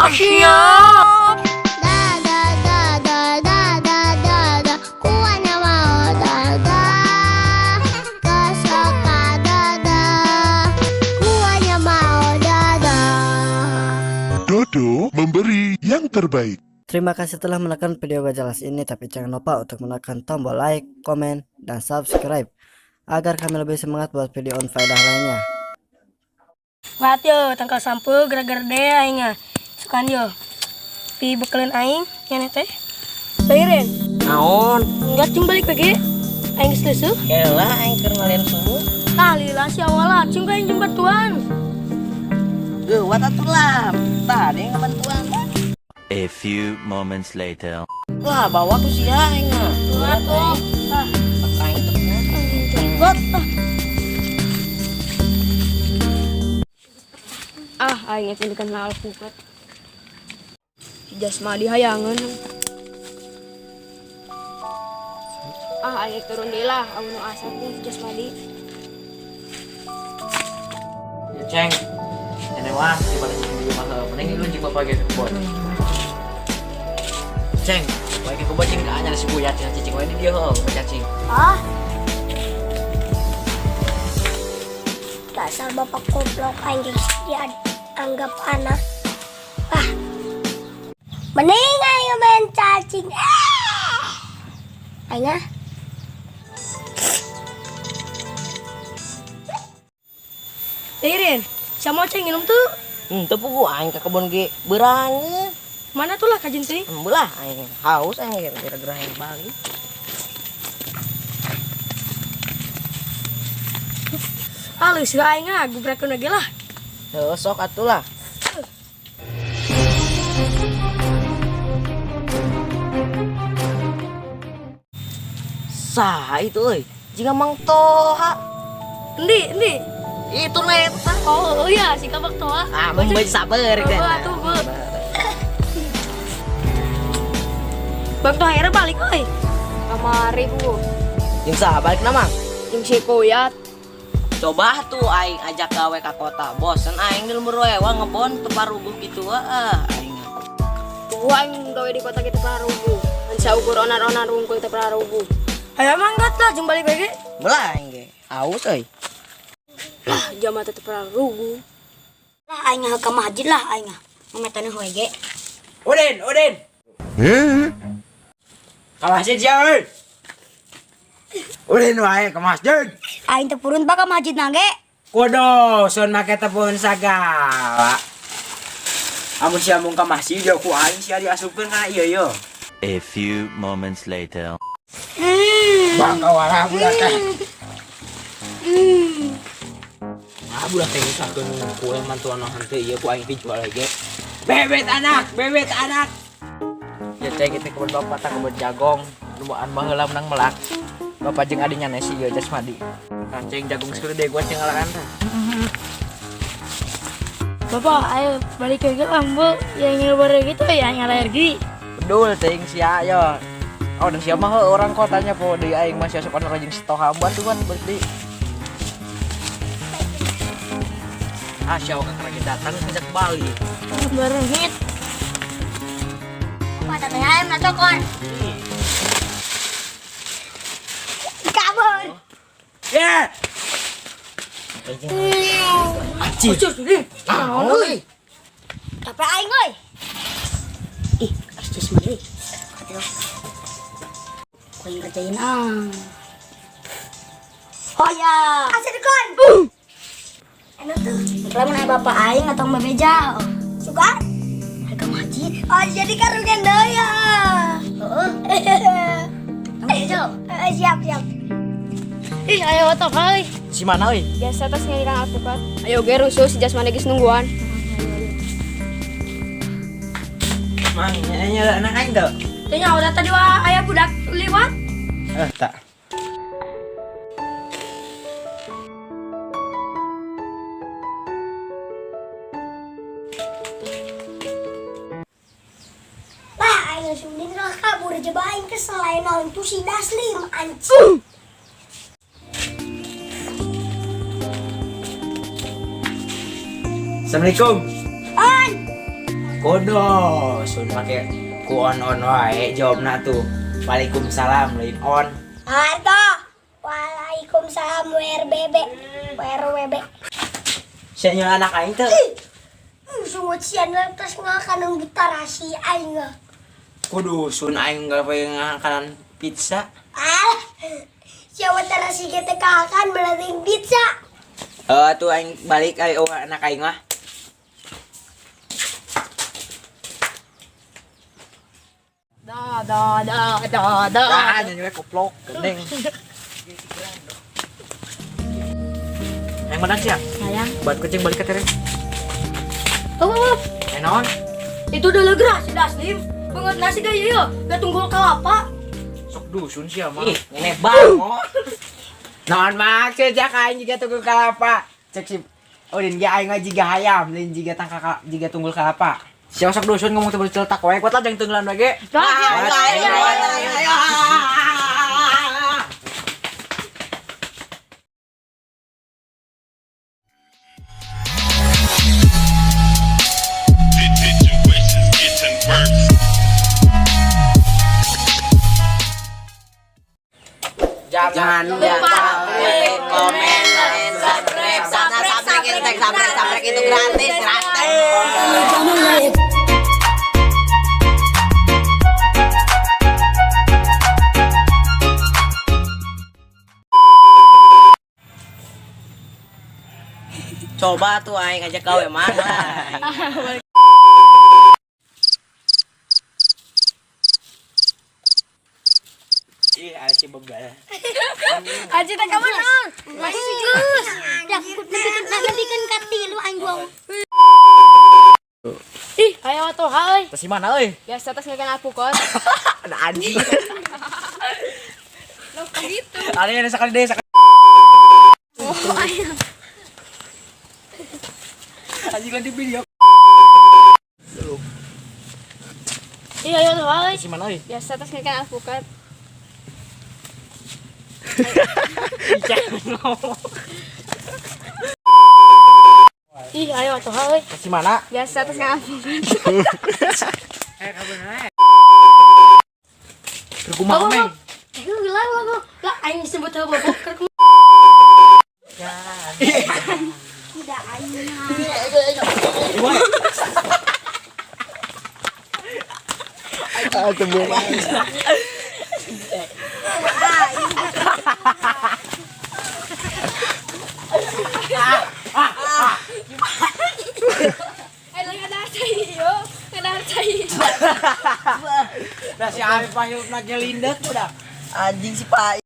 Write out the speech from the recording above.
Siap. Da da da da da da da da, kuahnya mau da da, kesuka da da, kuahnya mau da da. Dodo memberi yang terbaik. Terima kasih telah menekan video gak jelas ini, tapi jangan lupa untuk menekan tombol like, komen, dan subscribe agar kami lebih semangat buat video on faedah lainnya. Wat yo tangkal sampeu gara-gara deh aing ah. Sukan yo. Pi bekeleun aing nya teh. Bayirin. Naon? Enggak cung balik lagi. Aing geus leusuh. Kela aing keur ngalian suhu. Tah lila si awala cung ka aing jeung batuan. Geuwat atuh lah. Tadi ngabantuan. A few moments later. Lah bawa ku sia aing mah. Wat oh. Ah, Aing teh. wat ah. Ah, aing geus indukan alpukat. Si Jasmadi hayangeun. Ah, aing turun deui lah, amun nu asap teh si Jasmadi. Ya ceng, ini wah, di pada cicing di rumah heuh. Mending lu jeung bapak ge ke kebon. Ceng, bae ke kebon cing ka anyar si Buya cenah cicing wae di dieu heuh, cacing. Ah. Dasar bapak goblok aing geus dianggap anak. Ah. Mending aing main cacing. Ah. Aing ah. Irin, sama ceng minum tuh. Teu puguh aing ka kebon ge beurangeun. Mana tuh lah kajin teh? Belah aing haus aing ge gara-gara aing balik. Ah, leuseut aing ah, gubrakeun lagi lah. Heuh, sok atuh lah. Saha itu euy? Jika Mang Toha. Endi, endi. Itu neta. Oh, iya, si kabak Toha. Ah, mun bae sabar Oh, kan. atuh, Bu. Bang Toha era balik euy. Kamari bu. Jeung saha balik na Mang? Jeung si Koyat. Coba tuh aing ajak gawe ka kota. Bosen aing di lembur we wah ngebon teu paruguh kitu ah aing. Tuh aing gawe di kota kita paruguh. Ngan saukur onar-onar rungkul teu paruguh. Ayo manggat lah jeung balik lagi. Belah aing ge. Haus euy. Lah, jama teh teu paruguh. Lah aing ka masjid lah aing ah. Ngametana we ge. Udin, Udin. Eh, Ka masjid sia euy. Udin wae ka masjid. Aing teu purun pak ka masjid na ge. Kudu sun make tepung sagala. Amun sia mung ka masjid ya ku aing sia diasupkeun kana ieu yo. A few moments later. Bang kawarah budak teh. Ah budak teh nyusahkeun kue mantuan henteu ieu ku aing dijual ge. Bebet anak, bebet anak. Ya ceng itu kebun bapak tak kebun jagong, lumayan baheula menang melak. Bapak jeung adinya Nesi ieu Jasmadi. Kanceng jagung segede gua ceng ngalakan teh. Bapak, ayo balik lagi lah, Bu. Yang ngebar gitu ya, yang alergi. Bedul teuing sia yo. Oh, dan siapa mah orang kotanya po di aing masih asup anu rajin stok hamba tuh kan berarti. Ah, siapa kakak lagi datang ngajak Bali. Bareng hit. Pak tatanya ayam na cokon. Kabur. Ya. Anjing. Naon euy? Tapi aing euy. Ih, harus mandi. Aduh. Kau yang kerjain ah. Oh ya. Asik kon. Enak tuh. Lamun aya bapak aing atau mbak Beja. Suka? Harga masjid. Oh, jadi karugen deui ya. Heeh. Beja. Siap, siap. Ih, ayo otok euy. Si mana euy? Biasa tos ngalikan alpukat. Ayo ge rusuh si Jasmadi geus nungguan. Mang, nya anak aing teu. Teh nya udah tadi wah aya budak liwat. Eh, tak. Lah, aing langsung lah kabur coba aing kesel aing naon tuh si Daslim anjing. Assalamualaikum. An. Kodo, sun make ku on on wae jawabna tuh. Waalaikumsalam lain on. Atau Waalaikumsalam WRBB WRWB. Sia nya anak aing teh. Sungut sian terus ngakan gitar si aing. Kudu sun aing gawe ngakanan pizza. Ah, siapa tarasi kita kakan melatih pizza. Eh tuh aing balik aing oh, anak aing mah. Da da da da da. Ah, nyanyi we koplok gendeng. Yang menang sih ya? Sayang. Buat kucing balik ke tereng. Oh, oh, oh. Eh naon? Itu udah legra si Daslim. Banget nasi gaya yo. Gak tunggul kelapa. Sok dusun sih mah. Ih, ngene banget. Naon maksud jak aing jiga tunggul kalapa. Cek si Udin ge aing mah jiga hayam, lain jiga tangka jiga tunggul kalapa. Siapa sok dusun ngomong teu celetak wae, kuat lah jang tunggulan wae ge. Ayo, Ayo, ayo, ayo. Situation's getting worse. Jangan lupa like, komen, dan subscribe. Sana subscribe itu, subscribe, subscribe itu gratis, gratis. Coba tuh aing ajak gawe mana. Ih, aya si bebel. Aji tak kamu non. Masih geus. Dah, nepikeun ka tilu aing gua. Ih, ayo atuh ha euy. Tas si mana euy? Biasa tas ngakan alpukat. Ada anjing. Loh, kok gitu. Ada yang sekali deh sekali. Oh, ayo. Anjing kan di video. Ih, ayo atuh ha euy. Si mana euy? Biasa tas ngakan alpukat. Ih, ayo atuh ha euy. Tas si mana? Biasa tas ngakan alpukat. Keur kumaha meng? Lah lah lah. Lah aing disebut apa boker. Tidak aing. Eh, lagi ada cai yo. Ada cai. Dah si Abi pahirup lagi lindet udah. Anjing si Pak.